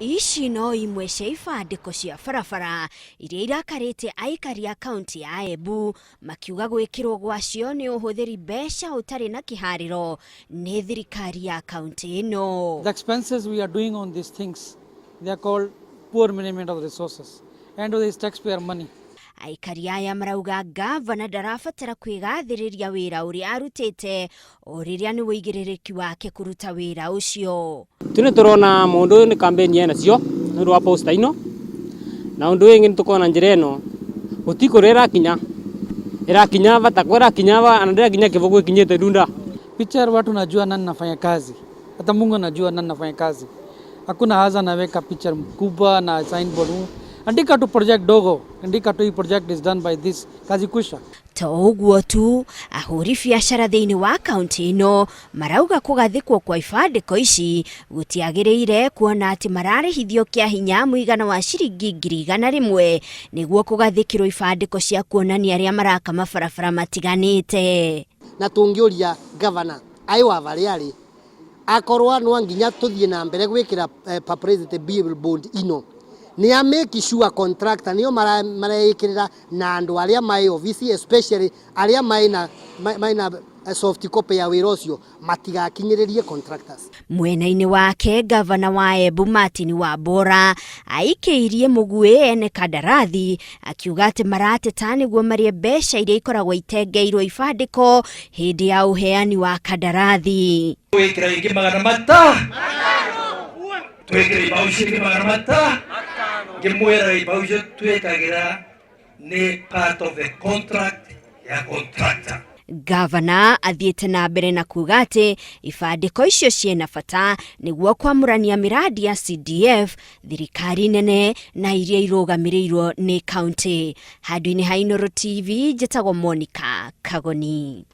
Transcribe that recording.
Ici no imwe cia ibandĩko cia barabara iria irakarĩte aikari a kaunti ya Embu makiuga gwĩkĩrwo gwacio nĩ ũhũthĩri mbeca ũtarĩ na kĩharĩro nĩ thirikari ya kaunti ĩno. The expenses we are doing on these things, they are called poor management of resources and this taxpayer money. Aikari aya marauga ngavana ndarabatara kwĩgathĩrĩria wĩra ũrĩa arutĩte o rĩrĩa nĩ ũigĩrĩrĩki wake kũruta wĩra ũcio. Tu nĩ tũrona mũndũ ũyũ nĩ campaign ena cio nĩ ũndũ wa poster ino na ũndũ ũyũ ũngĩ nĩ tũkona njĩra ĩno gũtikũrĩa ĩrakinya ĩrakinya Batakwa ĩrakinya ona ndĩrakinya Kĩbũgũ ĩkinyĩte Dunda. Picture watu najua nani nafanya kazi, hata Mungu anajua nani nafanya kazi. Hakuna haja naweka picture mkubwa na signboard. Andika tu project dogo, andika tu hii project is done by this, kazi kwisha. To ũguo tu, ahũri biacara thĩinĩ wa kaunti ĩno marauga kũgathĩkwo kwa ibandĩko ici gũtiagĩrĩire kuona atĩ mararĩhithio kĩa hinya mũigana wa ciringi 100,000 nĩguo kũgathĩkĩrwo ibandĩko cia kuonania arĩa maraka mabarabara matiganĩte. Na tũngĩũria gavana aĩ wa varĩa arĩ akorwo no nginya tũthiĩ na mbere gwĩkĩra publicity billboard ino nĩ a make sure contractor nĩo mareĩkĩrĩra na andũ arĩa mai ofici, especially arĩa maina soft copy ya wĩra ũcio matigakinyĩrĩrie contractors. Mwena-inĩ wake, gavana wa Embu Martin Wambora aikĩirie mũguĩ ene kandarathi akiuga atĩ marateta nĩguo marĩe mbeca iria ikoragwo itengeirwo ibandĩko hĩndĩ ya ũheani wa kandarathi. Twĩkĩra ingĩ 500, twĩkĩra ibaũ icio ingĩ 500. Ngĩmwĩra ibaũ icio twĩkagĩra nĩ part of the contract ya contractor. Gavana athiĩte na mbere na kuga atĩ ibandĩko icio ciĩna bata nĩguo kwamũrania mĩradi ya CDF, thirikari nene na iria irũgamĩrĩirwo nĩ kaunti. Handũ-inĩ ha Inooro TV, njĩtagwo Monica Kagoni.